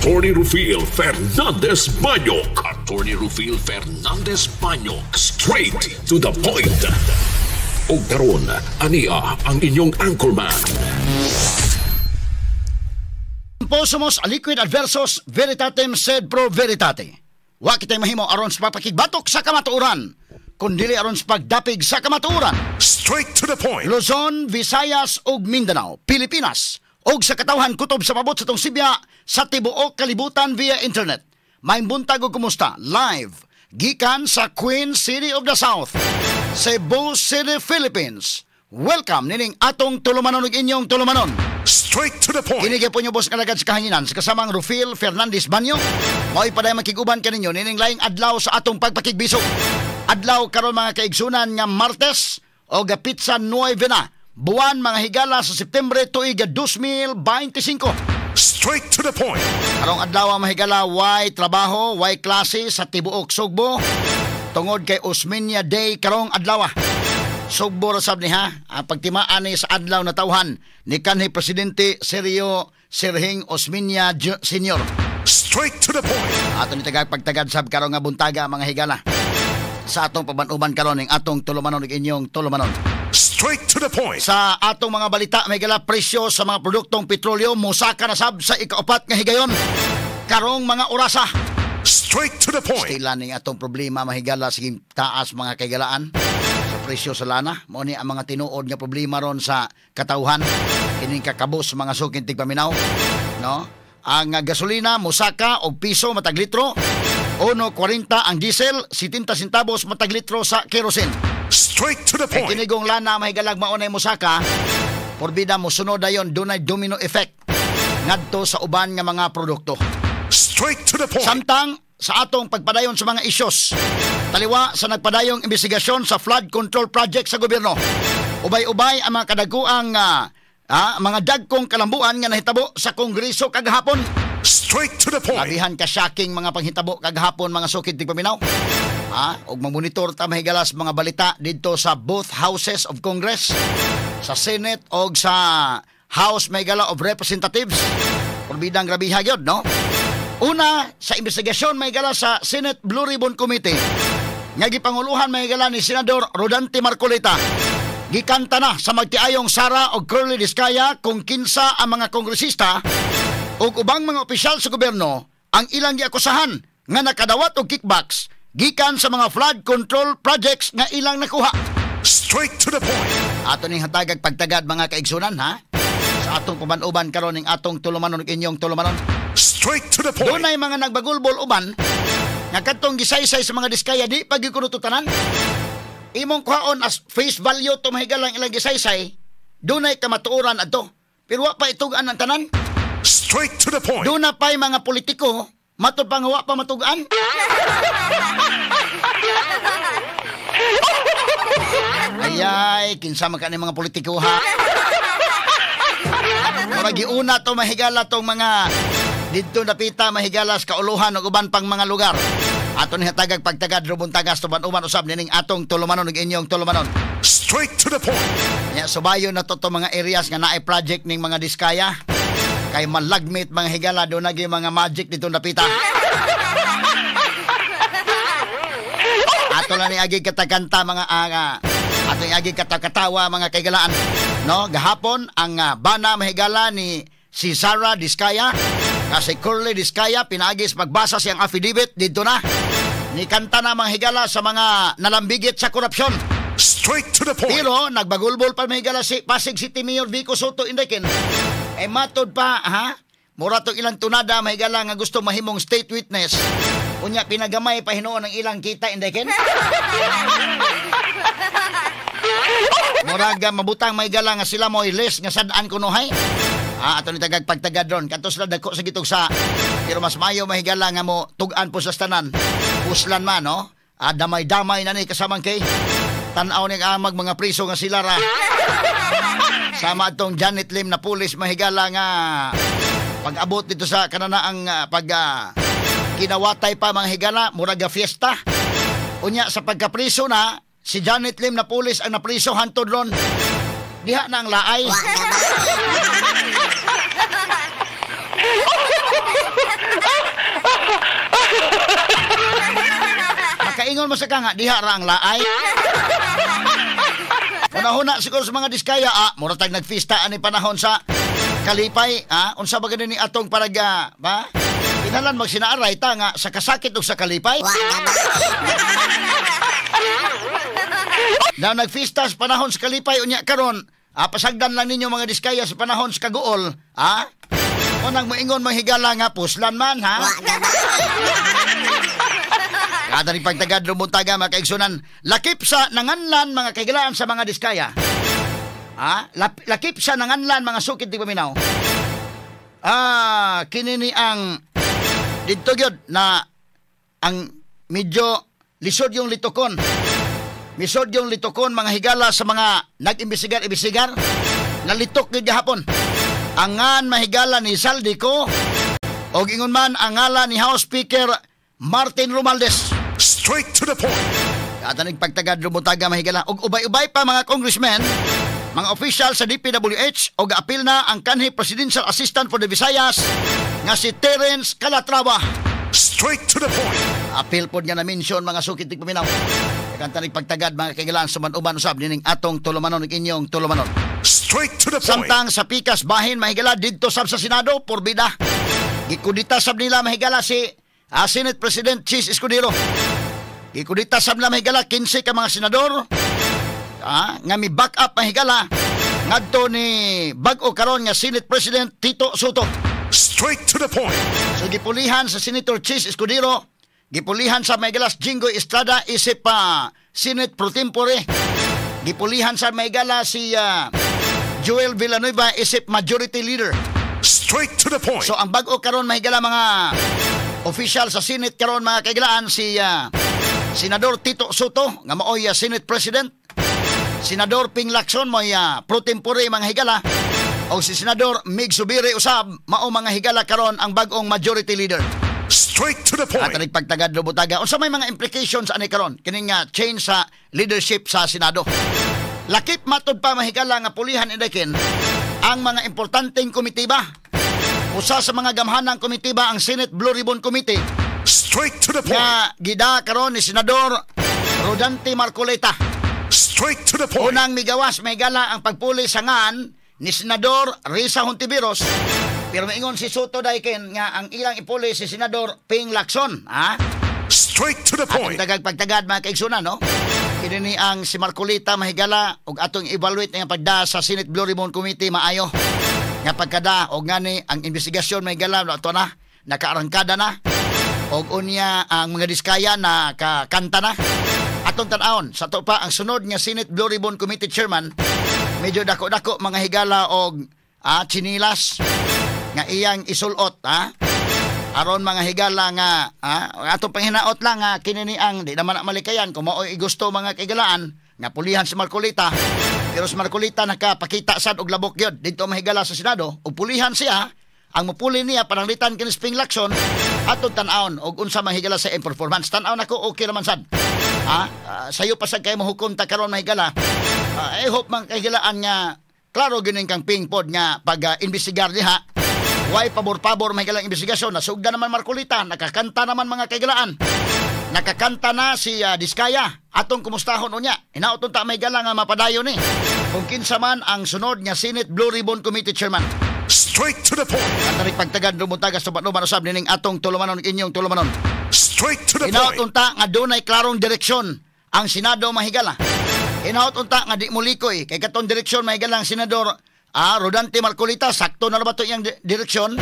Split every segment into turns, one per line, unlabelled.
Attorney Rufil Fernandez Banyok. Attorney Rufil Fernandez Banyok. Straight to the point. Og karon, ania ang inyong anchorman.
Posumos aliquid adversos veritatem sed pro veritate. Wa kitay mahimo aron sa pagpakigbatok sa kamatuoran, kundili aron sa pagdapig sa kamatuoran.
Straight to the point.
Luzon, Visayas ug Mindanao, Pilipinas ug sa katawhan kutob sa pabot sa tong sibya sa tibuok kalibutan via internet. Maayong buntag ug kumusta? Live gikan sa Queen City of the South, Cebu City, Philippines. Welcome nining atong tulumanon ug inyong tulumanon.
Straight to the point.
Kini gyapon inyong boss nga alagad sa kahanginan sa kasamang Rufil Fernandez Banyo. Mao'y padayon makig-uban kaninyo nining laing adlaw sa atong pagpakigbisog. Adlaw karon, mga kaigsunan, nga Martes o petsa 9 na buwan, mga higala, sa Septembre tuig 2025.
Straight to the point.
Karong adlaw, mga higala, way trabaho, way klase sa tibuok Sugbo tungod kay Osmeña Day karong adlaw. Sugbo ra sab ni ha, ang pagtimaan ni sa adlaw na tawhan ni kanhi Presidente Sergio Serhing Osmeña Senior.
Straight to the point.
Ato ni tagag pagtagad sab karong nga buntaga, mga higala, sa atong paban-uban karon ning atong tulumanon ug inyong tulumanon.
Straight to the point.
Sa atong mga balita, may gala, presyo sa mga produktong petrolyo mosaka na sab sa ikaupat nga higayon karong mga orasa.
Straight to the point.
Stila ning atong problema, mahigala, sige taas, mga kaigalaan, sa presyo sa lana. Mao ni ang mga tinuod nga problema ron sa katawhan. Kining kakabos, mga suking tigpaminaw, no? Ang gasolina mosaka og piso matag litro. 1.40 ang diesel, 70 centavos matag litro sa kerosene.
Straight to the
Kay
point.
Kinigong lana, mahigalag, maunay mosaka, porbida mosunod dayon, dunay domino effect ngadto sa uban nga mga produkto.
Straight to the point.
Samtang sa atong pagpadayon sa mga isyos, taliwa sa nagpadayong investigasyon sa flood control project sa gobyerno, ubay-ubay ang mga kadaguang mga dagkong kalambuan nga nahitabo sa Kongreso kagahapon.
Straight to the point.
Labihan ka shocking mga panghitabo kagahapon, mga sukid tigpaminaw. Ha? Og mamonitor ta, mahigalas, mga balita didto sa both houses of Congress, sa Senate og sa House, mahigala, of Representatives. Porbidang grabiha gyud, no? Una, sa investigasyon, mahigala, sa Senate Blue Ribbon Committee nga gipanguluhan, mahigala, ni Senador Rodante Marcoleta. Gikanta na sa magtiayong Sara og Curly Discaya kung kinsa ang mga kongresista ug ubang mga opisyal sa gobyerno ang ilang giakusahan nga nakadawat og kickbacks gikan sa mga flood control projects nga ilang nakuha.
Straight to the point.
Ato ning hatagag pagtagad, mga kaigsunan, ha, sa atong paban-uban karon ning atong tulumanon ug inyong tulumanon.
Straight to the point.
Dunay mga nagbagulbol uban nga kadtong gisaysay sa mga Diskaya di pa gyud kuno tanan. Imong kuhaon as face value to, mahigalang ilang gisaysay, dunay kamatuoran adto. Pero wa pa itug-an ang tanan.
Straight to the point.
Doon na pa'y mga politiko, matod pa nga wa pa matugaan. Ayay, kinsa man ka ni mga politiko ha. Murag giuna to, mahigala, tong mga didto napita, mahigala, sa kauluhan ug uban pang mga lugar. Ato ni hatagag pagtagad rubuntagas tuban-uban usab nining atong tulumanon ug inyong tulumanon.
Straight to the point.
Nya subayon na to mga areas nga naay project ning mga Diskaya. Kay malagmit, mga higala, do nagi mga magic dito napita. Ato lang ni agi katakanta mga ato ni agi katakatawa, mga kaigalaan. No, gahapon ang bana, mahigala, ni si Sara Diskaya kasi Curly Diskaya pinaagi sa pagbasa siyang affidavit dito na ni kanta na, mga higala, sa mga nalambigit sa korupsyon.
Straight to the point.
Pero nagbagulbol pa, mahigala, si Pasig City Mayor Vico Sotto Indekin. Eh matod pa ha, mura tong ilang tunada, mahigala, nga gusto mahimong state witness. Unya pinagamay pa hinuon ang ilang kita, Indekin. Murag mabutang, mahigala, nga sila mo'y list nga sad-an kunuhay. Ah, ato ni tagag pagtagad ron. Kadto sila dagko sa gitugsa. Pero mas mayo, mahigala, nga mo tug-an po sa tanan. Puslan man, no? Ah, damay-damay na ni kasamang kay. Tanaw ni amag mga priso nga sila ra. Sama atong Janet Lim na pulis, mahigala, nga pag-abot dito sa kananaang pag kinawatay pa, mga higala, murag fiesta. Unya sa pagkapriso na si Janet Lim na pulis ang napriso hantod ron. Diha na ang laay. Moingon mo sa ka nga diha ra ang laay. Una-una siguro sa mga Diskaya, mura tag nagfista ani panahon sa kalipay, unsa ba gani ni atong paraga, ba? Kinalan magsinaaray ta nga sa kasakit ug sa kalipay. Na nagfista sa panahon sa kalipay unya karon, pasagdan lang ninyo mga Diskaya sa panahon sa kaguol, ha? Unang moingon manghigala nga puslan man, ha? Kada rin pagtagad lumuntaga mga kaigsunan, lakip sa nanganlan mga kaigalaan sa mga Diskaya. Ha? Lakip sa nanganlan mga sukit di paminaw. Kini ni ang didto gyud na ang medyo lisod yung litukon. Lisod yung litukon mga higala sa mga nag-imbisigar-imbisigar. Nalitok gyud gahapon. Angan mahigala ni Zaldy Co og ingon man ang ngala ni House Speaker Martin Romualdez.
Straight to the point.
Katanig pagtagad lumutaga mahigala og ubay-ubay pa mga congressmen, mga official sa DPWH og apil na ang kanhi Presidential Assistant for the Visayas nga si Terence Calatrava.
Straight to the point.
Apil pod nga na-mention mga sukit tig paminaw. Kantanig pagtagad mga kaigalaan suman-uban usab nining atong tulumanon ug inyong tulumanon.
Straight to the point.
Samtang sa pikas bahin mahigala didto sab sa Senado porbida. Gikudita sab nila mahigala si Senate President Chis Escudero. Gikudita sab nila mahigala 15 ka mga senador nga mi back up mahigala ngadto ni bag-o karon nga Senate President Tito Sotto.
Straight to the point.
So gipulihan sa Senator Chis Escudero, gipulihan sa mahigala Jinggoy Estrada isip pa Senate Pro Tempore. Gipulihan sa mahigala si Joel Villanueva isip Majority Leader.
Straight to the point.
So ang bag-o karon mahigala mga official sa Senate karon mga kaigalaan si Senador Tito Sotto nga maoy Senate President, Senador Ping Lacson moy pro tempore mga higala, o si Senador Mig Zubiri usab mao mga higala karon ang bag-ong Majority Leader.
Straight to the point.
At nagpagtagad lubutaga unsa may mga implications ani karon kining nga change sa leadership sa Senado. Lakip matud pa mahigala nga pulihan indakin ang mga importanteng komitiba. Usa sa mga gamhanang komitiba ang Senate Blue Ribbon Committee.
Straight to the point.
Nga gida karon ni Senador Rodante Marcoleta.
Straight to the point.
Unang migawas mahigala ang pagpuli sa ngan ni Senador Risa Hontiveros. Pero maingon si Sotto dayken nga ang ilang ipuli si Senador Ping Lacson, ha?
Straight to the point.
Atong tagag pagtagad mga kaigsunan, no? Kini ni ang si Marcoleta mahigala og atong evaluate nga pagda sa Senate Blue Ribbon Committee maayo. Nga pagkada og ngani ang investigasyon mahigala ato na nakaarangkada na og unya ang mga Diskaya na kakanta na. Atong tan-awon sa to pa ang sunod nga Senate Blue Ribbon Committee Chairman medyo dako-dako mga higala og chinilas nga iyang isulot, ha? Aron mga higala nga atong panghinaot lang nga kini ni ang di naman na malikayan kung maoy gusto mga kaigalaan nga pulihan si Marcoleta. Pero si Marcoleta nakapakita sad og labok gyud didto mahigala sa Senado ug pulihan siya. Ang mupuli niya pananglitan kini Ping Lacson atong tan-awon og unsa mahigala sa iyang performance. Tan-awon ako okay raman sad. Sayo pa sad kay mohukom ta karon mahigala. I hope man kahigalaan nga klaro gyud kang Ping pod nga pag investigar diha. Way pabor-pabor mahigala ang investigasyon. Nasugda naman Marcoleta, nakakanta naman mga kaigalaan. Nakakanta na si Diskaya. Atong kumustahon unya. Hinaot unta mahigala nga mapadayon ni. Kung kinsa man ang sunod nga Senate Blue Ribbon Committee Chairman.
Straight to the point.
Ang pagtagad lumuntaga sa batnuban usab nining atong tulumanon inyong tulumanon.
Straight to the
Hinaot
point.
unta nga dunay klarong direksyon ang Senado mahigala. Hinaot unta nga di molikoy kay katong direksyon mahigala ang Senador Rodante Marcoleta, sakto na ba to iyang direksyon?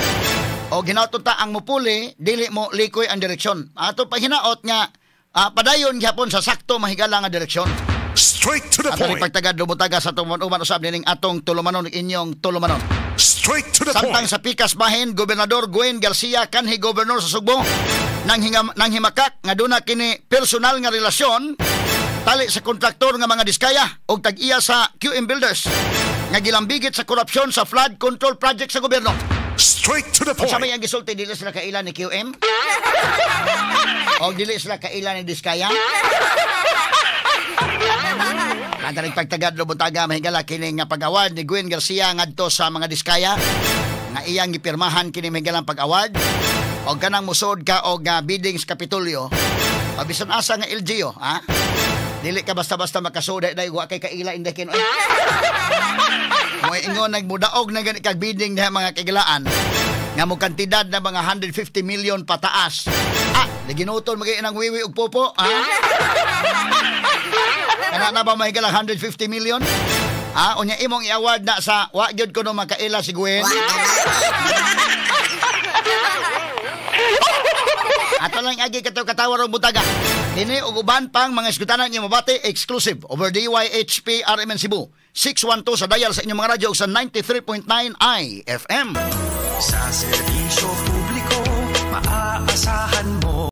O hinaot unta ang mupuli dili mo likoy ang direksyon. Ato pa hinaot nga padayon gihapon sa sakto mahigala nga direksyon.
Straight to the
At
point.
pagtagad lumutaga sa tuman-uban usab nining atong tulumanon inyong tulumanon.
Straight to the
Samtang
point.
sa pikas bahin, Gobernador Gwen Garcia kanhi gobernador sa Sugbo nang himakak nga duna kini personal nga relasyon tali sa kontraktor nga mga Diskaya og tag-iya sa QM Builders nga gilambigit sa korupsyon sa flood control project sa gobyerno.
Straight to the
Unsa
point.
may ang gisulti, dili sila kaila ni QM? O dili sila kaila ni Diskaya? Kantaring pagtagad lubuntaga mahigala kini nga pag-award ni Gwen Garcia ngadto sa mga Diskaya nga iyang gipirmahan kini mahigalang pag-award. Og kanang musod ka og bidding sa Kapitolyo, Pabisan asa nga LGU, ha? Dili ka basta-basta makasuday dahil wa kay kaila inday kinoy. Mo ingon nagmudaog na gani kag bidding diha, mga kagilaan, nga mo kantidad na mga 150 million pataas. Ah, ginuton magay nang wiwi ug popo, ha? Kana na ba mahigala 150 million? Ah, unya imong i-award na sa wa gyud kuno makaila si Gwen. Ato lang agi kato katawa rong butaga. Kini og uban pang mga iskutanan inyo mabati exclusive over DYHP RMN Cebu. 612 sa dial sa inyong mga radyo ug sa 93.9 IFM.
Sa serbisyo publiko, maaasahan mo.